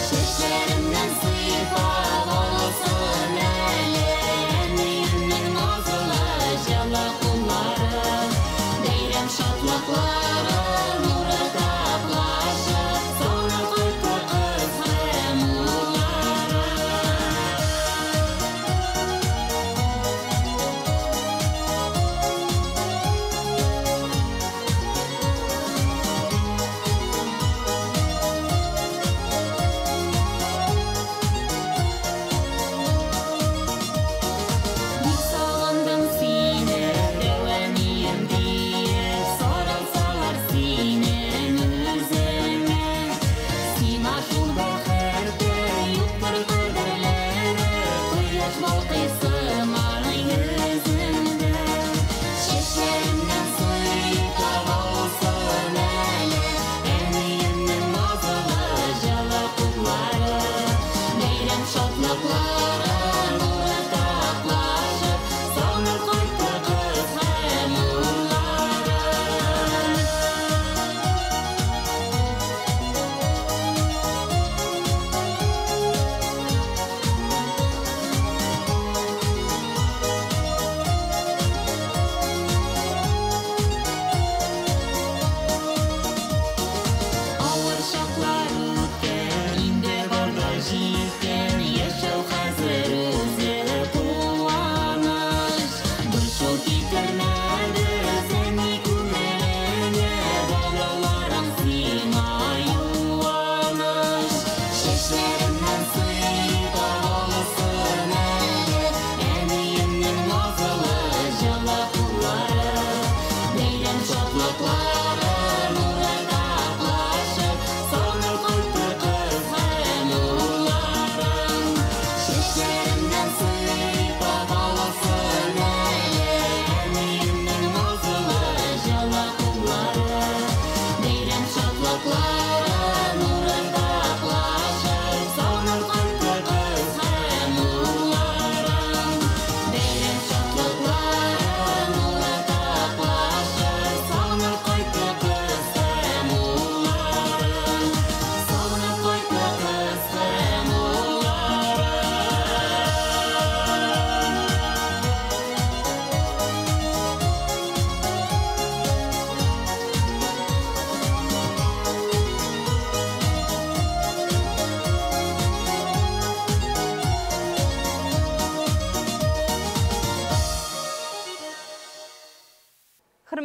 Чәчләреңнән сыйпап аласың әле, әниемнең назлы җылы куллары. Бәйрәм шатлыклары уртаклашып, сагынып кайтты кыз һәм улларың. Бик сагындым сине, дәү әнием диеп, сарылсалар синең үзеңә. Сиңа шул бәхете юктыр кадерлере, кояш балкый.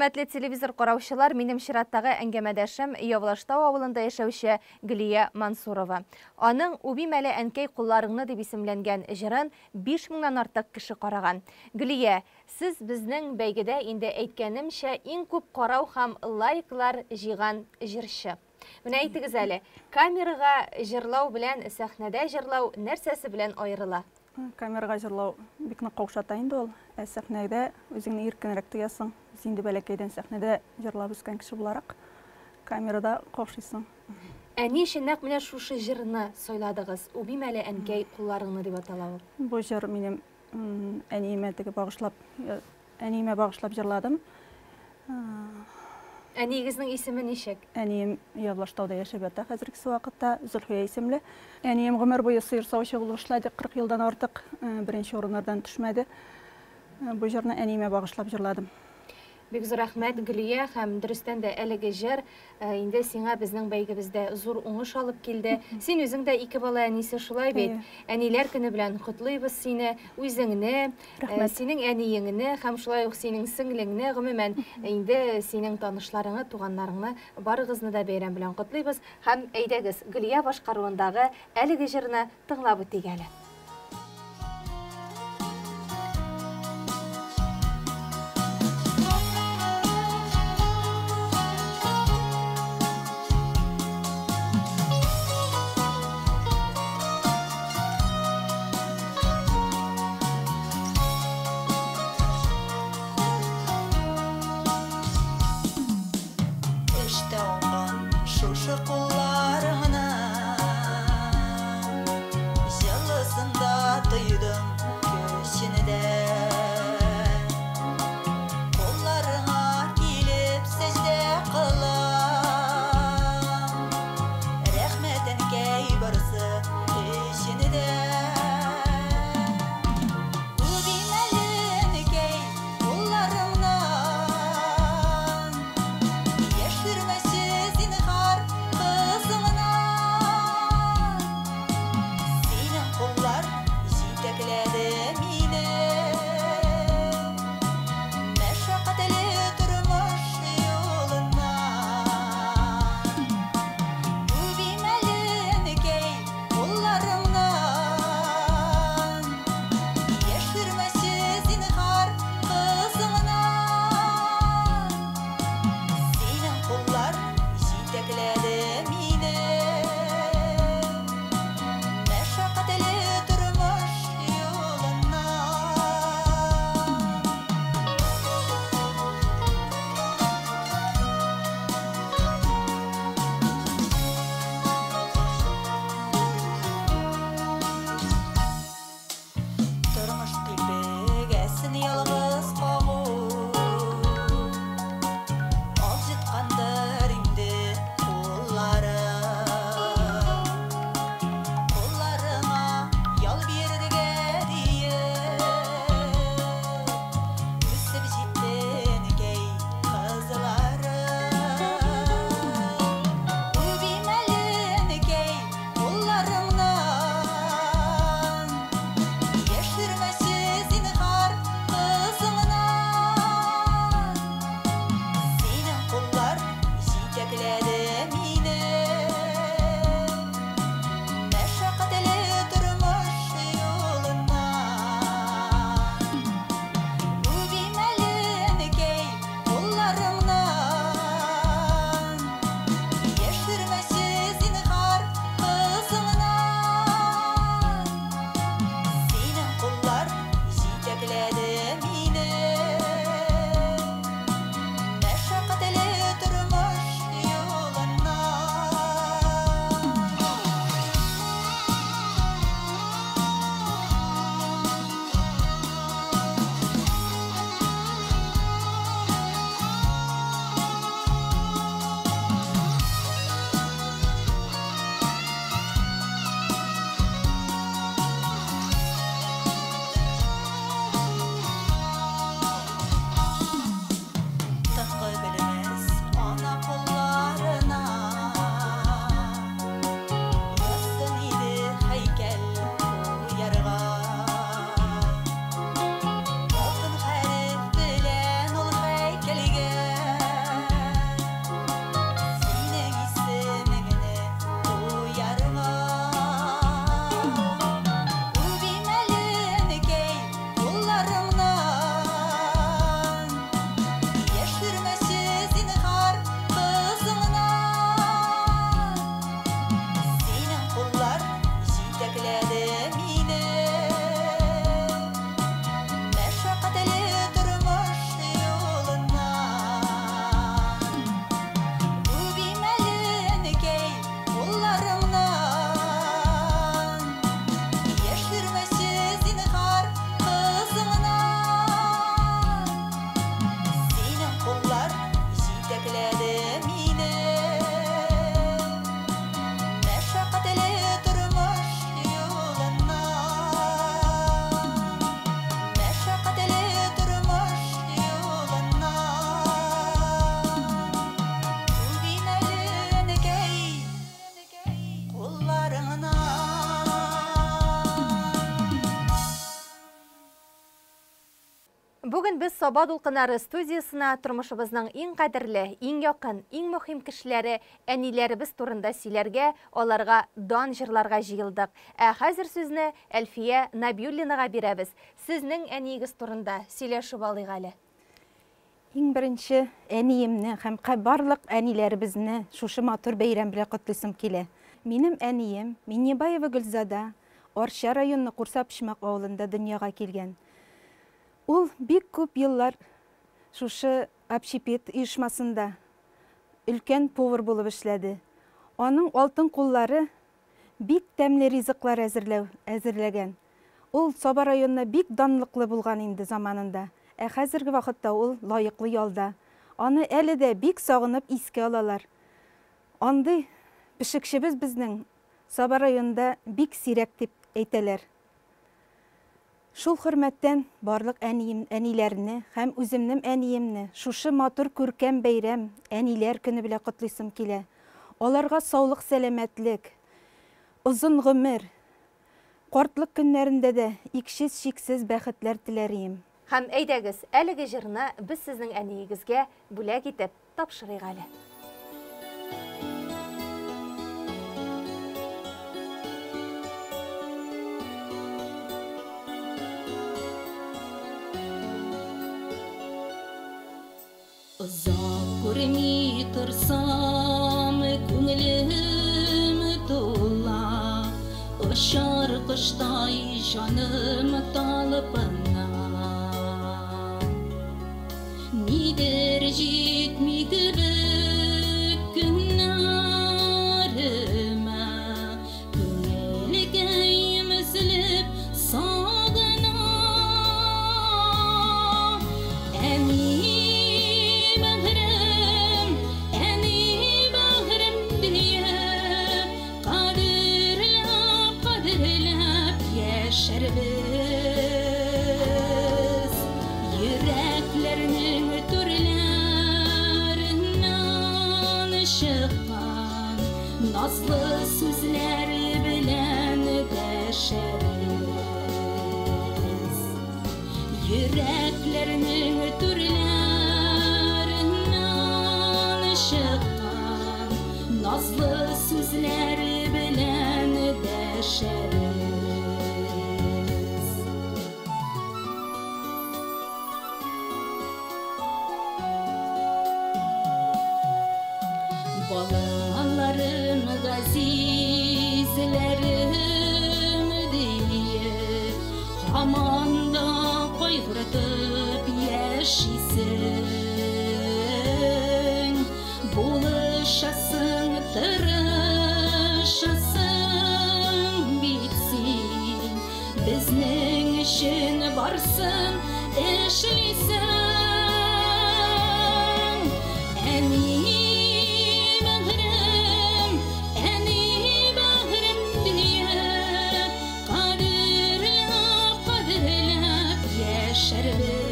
Хөрмәтле телевизор караучылар, минем чираттагы әңгәмәдәшем Явлаштау авылында яшәүче Гөлия Мансурова. Аның Үбим әле әнкәй кулларыңны дип исемләнгән җырын 5000-нән артык кеше караган. Гөлия, сез безнең бәйгедә инде әйткәнемчә иң күп карау һәм лайклар җыйган җырчы. Менә әйтегез әле, камерага җырлау белән сәхнәдә җырлау нәрсәсе белән аерыла? Камерага җырлау бик нык каушата инде ул. Ә сәхнәдә үзеңне иркенрәк тоясың. Без инде бәләкәйдән сәхнәдә җырлап үскән кеше буларак, камерада каушыйсың. Ә ни өчен нәкъ менә шушы җырны сайладыгыз? Үбим әле әнкәй кулларыңны дип атала ул. Бу җыр минем әниемә теге багышлап, әниемә багышлап җырладым. Әниегезнең исеме ничек? Әнием Явлаштауда яшәп ята хәзерге вакытта, Зөлфия исемле. Әнием гомер буе сыер савучы булып эшләде, 40 елдан артык, беренче урыннардан төшмәде. Бу җырны әниемә багышлап җырладым. Бик зур рәхмәт, Гөлия, һәм дөрестән дә әлеге җыр инде сиңа безнең бәйгебездә зур уңыш алып килде. Син үзең дә ике бала әнисе, шулай бит? Әниләр көне белән котлыйбыз сине, үзеңне, синең әниеңне һәм шулай ук синең сеңлеңне, гомумән, инде синең танышларыңны, туганнарыңны, барыгызны да бәйрәм белән котлыйбыз. Һәм әйдәгез, Гөлия башкаруындагы әлеге җырны тыңлап үтик әле. Эштә уңган шушы кулларыңны, җылысында тойдым көчен дә. Кулларыңа килеп сәҗдә кылам, рәхмәт әнкәй барысы өчен дә. Үбим әле әнкәй кулларыңнан, яшермәче зинһар кызыңнан. Синең куллар җитәкләде мине мәшәкатьле тормыш юлыннан. Үбим әле әнкәй Бүген без Саба дулкыннары студиясенә тормышыбызның иң кадерле, иң якын, иң мөһим кешеләре, әниләребез турында сөйләргә, аларга дан җырларга җыелдык. Ә хәзер сүзне Әлфия Набиуллинага бирәбез. Сезнең әниегез турында сөйләшеп алыйк әле. Иң беренче әниемне һәм барлык әниләребезне шушы матур бәйрәм белән котлыйсым килә. Минем әнием Миннебаева Гөлзада Арча районы Курса Почмак авылында дөньяга килгән. Ул бик күп еллар шушы общепит оешмасында өлкән повар булып эшләде. Аның алтын куллары бик тәмле ризыклар әзерләү әзерләгән. Ул Саба районына бик данлыклы булган инде заманында. Ә хәзерге вакытта ул лаеклы ялда. Аны әле дә бик сагынып искә алалар. Андый пешекчебез безнең Саба районында бик сирәк дип әйтәләр. Шул хөрмәттән барлык әнием, әниләрне һәм үземнем әниемне шушы матур күркәм бәйрәм, Әниләр көне белән котлыйсым килә. Аларга саулык, сәламәтлек, озын гомер, картлык көннәрендә дә икшез-чиксез бәхетләр теләр ием. Һәм әйдәгез, әлеге җырны без сезнең әниегезгә бүләк итеп тапшырыйк әле. Озак күрми торсам, күңелем тула, Очар коштай җаным талпына. Нидер җитми кебек көннәремә, Күңелкәем өзелеп сагына. Әни бәгърем, әни бәгърем диеп, Кадерләп, кадерләп яшәрбез. Йөрәкләрнең түрләреннән чыккан назлы сүзләр белән дәшәрбез. Йөрәкләрнең түрләреннән чыккан назлы сүзләр белән дәшәрбез. Балаларым, газизләрем диеп, һаман да кайгыртып яшисең. Булышасың, тырышасың бит син, безнең өчен барсын эшлисең. Әни бәгърем, әни бәгърем диеп, Кадерләп, кадерләп яшәрбез.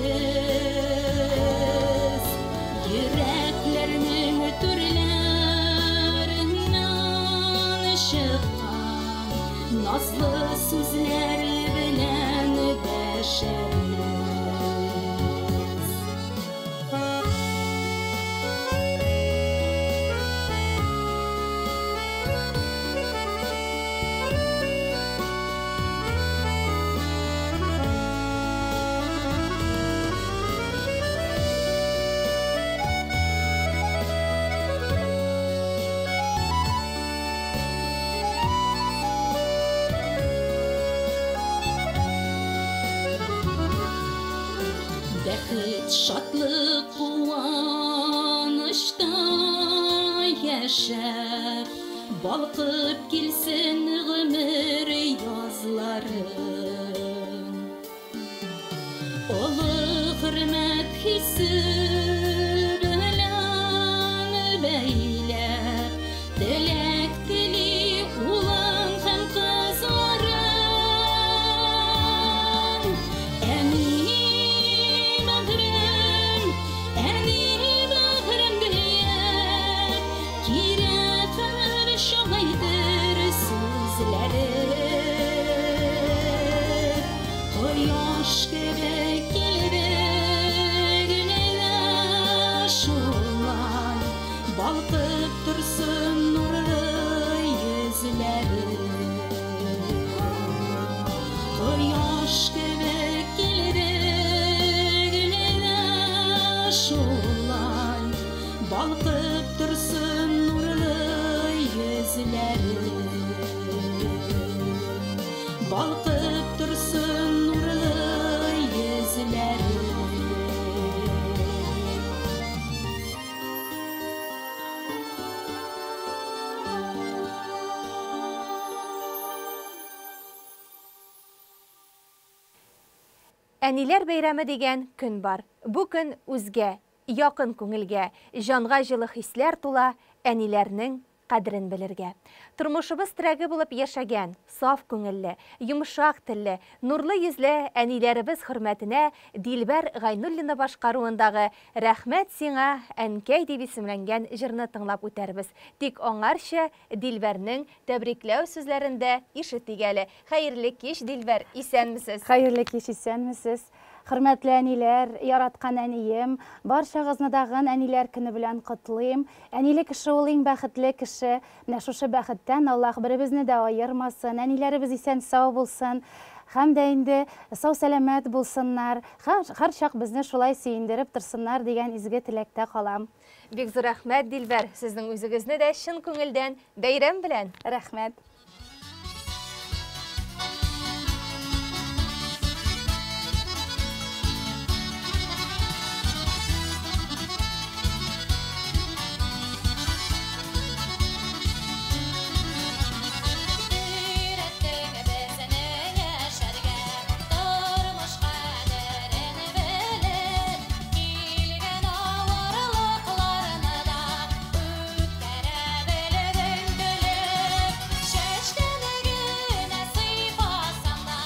Йөрәкләрнең түрләреннән чыккан назлы сүзләр белән дәшәрбез. Бәхет, шатлык, куанычта яшәп, балкып килсен гомер язларың. Олы хөрмәт хисе белән бәйләп, теләк тели улың һәм кызларың. Әни бәгърем, әни бәгърем диеп, кирәк һәр чак әйтер сүзләре. Кояш кебек килдең Балкып торсын нурлы йөзләре. Әниләр бәйрәме дигән көн бар. Бу көн үзгә, якын күңелгә, җанга җылы хисләр тула, әниләрнең кадерен белергә. Тормышыбыз терәге булып яшәгән, саф күңелле, йомшак телле, нурлы йөзле әниләребез хөрмәтенә Дилбәр Гайнуллина башкаруындагы Рәхмәт сиңа, әнкәй дип исемләнгән җырны тыңлап үтәрбез. Тик аңарчы Дилбәрнең тәбрикләү сүзләрен дә ишетик әле. Хәерле кич, Дилбәр, исәнмесез! Хәерле кич, исәнмесез! Хөрмәтле әниләр, яраткан әнием, барчагызны дагын әниләр көне белән котлыйм. Әниле кеше ул иң бәхетле кеше. Менә шушы бәхеттән Аллаһ беребезне дә аермасын, әниләребез исән-сау булсын һәм дә инде сау-сәламәт булсыннар, һәрчак безне шулай сөендереп торсыннар дигән изге теләктә калам. Бик зур рәхмәт, Дилбәр, сезнең үзегезне дә чын күңелдән бәйрәм белән! Рәхмәт! Өйрәттең безне яшәргә, тормыш кадерен белеп, килгән авырлыкларны да үткәрә белдең көлеп. Чәчтән генә сыйпасаң да,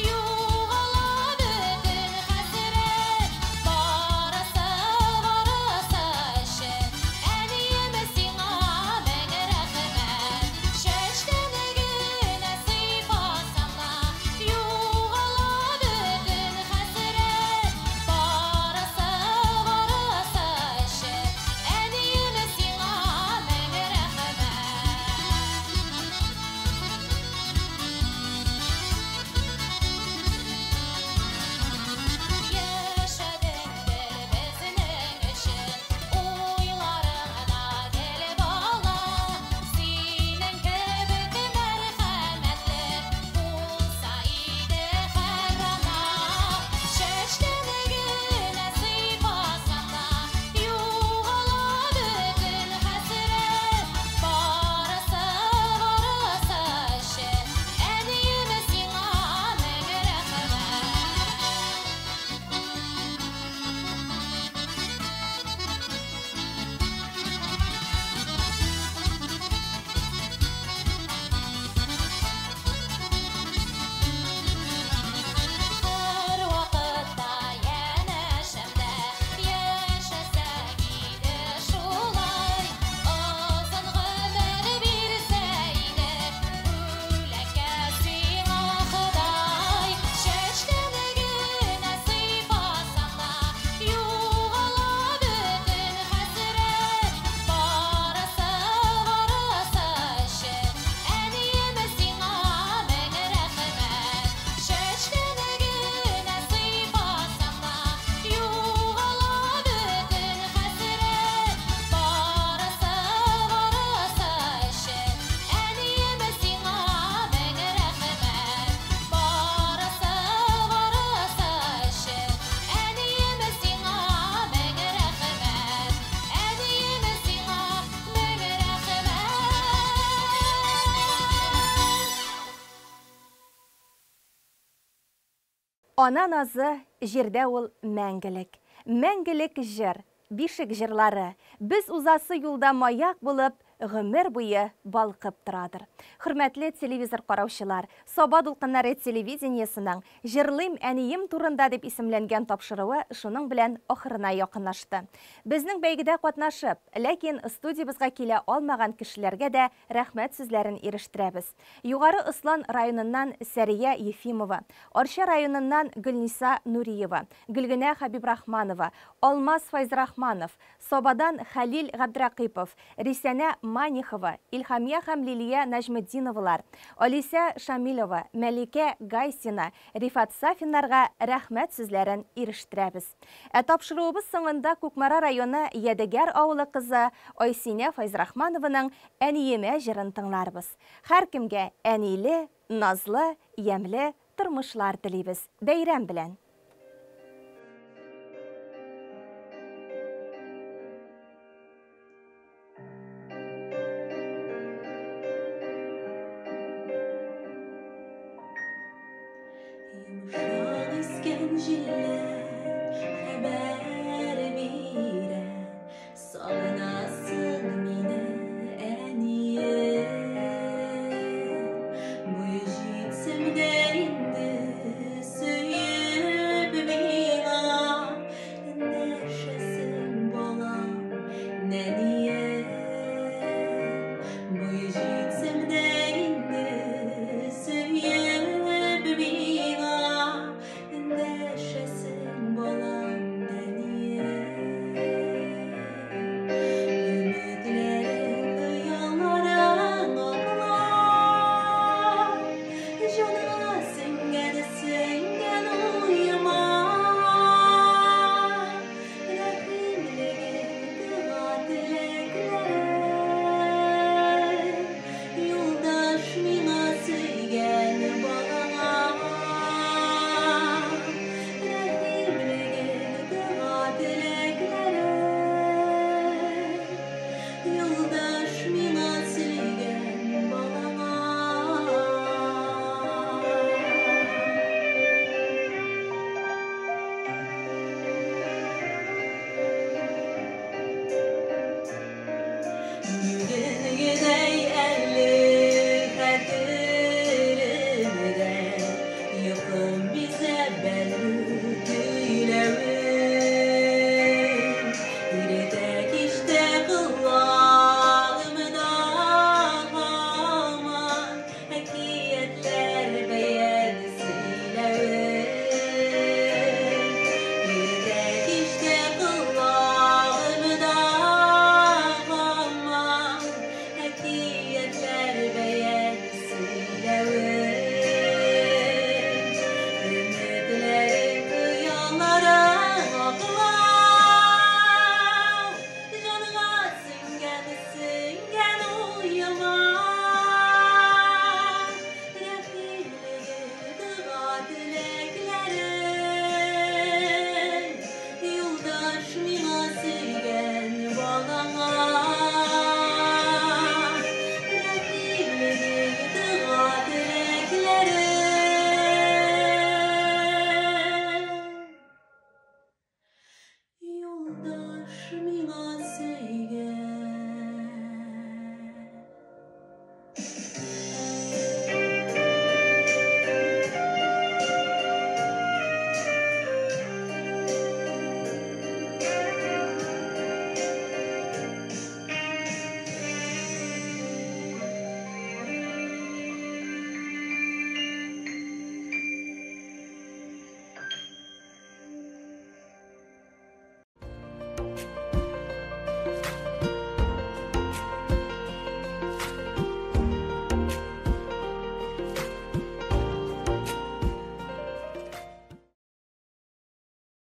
югала бөтен хәсрәт. Барысы, барысы өчен әнием сиңа мең рәхмәт. Чәчтән генә сыйпасаң да, югала бөтен хәсрәт. Барысы, барысы өчен әнием сиңа мең рәхмәт. Яшәдең гел безнең өчен, уйларыңда гел бала. Синең кебек мәрхәмәтле булса иде һәр ана. Чәчтән генә сыйпасаң да, югала бөтен хәсрәт. Барысы, барысы өчен әнием сиңа мең рәхмәт. Һәр вакытта янәшәмдә яшәсәң иде шулай, озын гомер бирсә иде бүләккә сиңа Ходай. Чәчтән генә сыйпасаң да, югала бөтен хәсрәт. Барысы, барысы өчен әнием сиңа мең рәхмәт. Чәчтән генә сыйпасаң да, югала бөтен хәсрәт. Барысы, барысы өчен әнием сиңа мең рәхмәт. Барысы, барысы өчен әнием сиңа мең рәхмәт. Әнием сиңа мең рәхмәт. Ана назы җирдә ул мәңгелек. Мәңгелек җыр, бишек җырлары без узасы юлда маяк булып, гомер буе балкып торадыр. Хөрмәтле телевизор караучылар, Саба дулкыннары телевидениесының Җырлыйм әнием турында дип исемләнгән тапшыруы шуның белән ахырына якынлашты. Безнең бәйгедә катнашып, ләкин студиябезгә килә алмаган кешеләргә дә рәхмәт сүзләрен ирештерәбез. Югары Ослан районыннан Сәрия Ефимова, Арча районыннан Гөлниса Нуриева, Гөлгенә Хабибрахманова, Алмаз Файзрахманов, Сабадан Хәлил Габдракыпов, Рисәнә Манихова, Илһамия һәм Лилия Нәҗметдиновалар, Алисә Шамилова, Мәликә Гайсина, Рифат Сафиннарга рәхмәт сүзләрен ирештерәбез. Ә тапшыруыбыз соңында Кукмара районы Ядегәр авылы кызы Айсинә Файзрахманованың Әниемә җырын тыңларбыз. Һәркемгә әниле, назлы, ямьле тормышлар телибез. Бәйрәм белән! Йомшак искән җилләр хәбәр